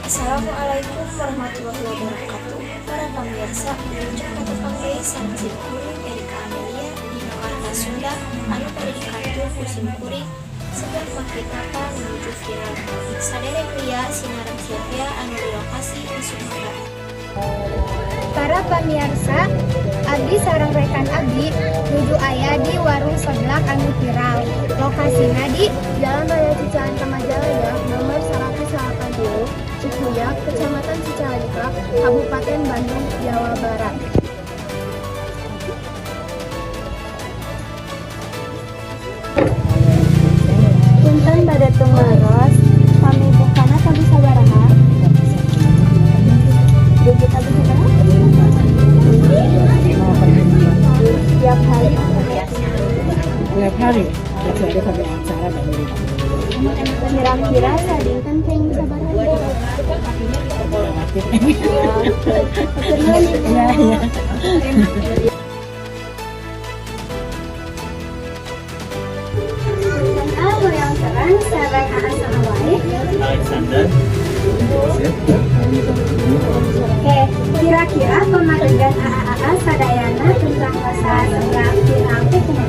Assalamualaikum warahmatullahi wabarakatuh. Para pemirsa, wilujeng patepang deui sareng sim kuring Erika Amelia dina Warta Sunda anu bade dikantun ku sim kuring seblak makitapa menuju viral. Saderek lia sinareng Sylvia anu di lokasi di Sumedang. Para pemirsa, abdi sareng rekan abdi nuju aya di warung seblak anu viral. Lokasina di Jalan Raya Cicalengka Majalaya, nomor 180, Cikuya, Kecamatan Cicalengka, Kabupaten Bandung, Jawa Barat. Punten bade tumaros, kami bukana tabi sabaraha? Dugi tabi sabaraha? Tiap hari? Tiap hari, kecuali pada acara baru. Kira-kira sadinten kenging sabaraha? Relatif. Hatur nuhun, Ibu. Iya. Punten, ah, hoyong terang sareng aa saha wae? Alexander. Oke, kira-kira pamadegan aa sadayana tentang rasa seblak viral teh kumaha?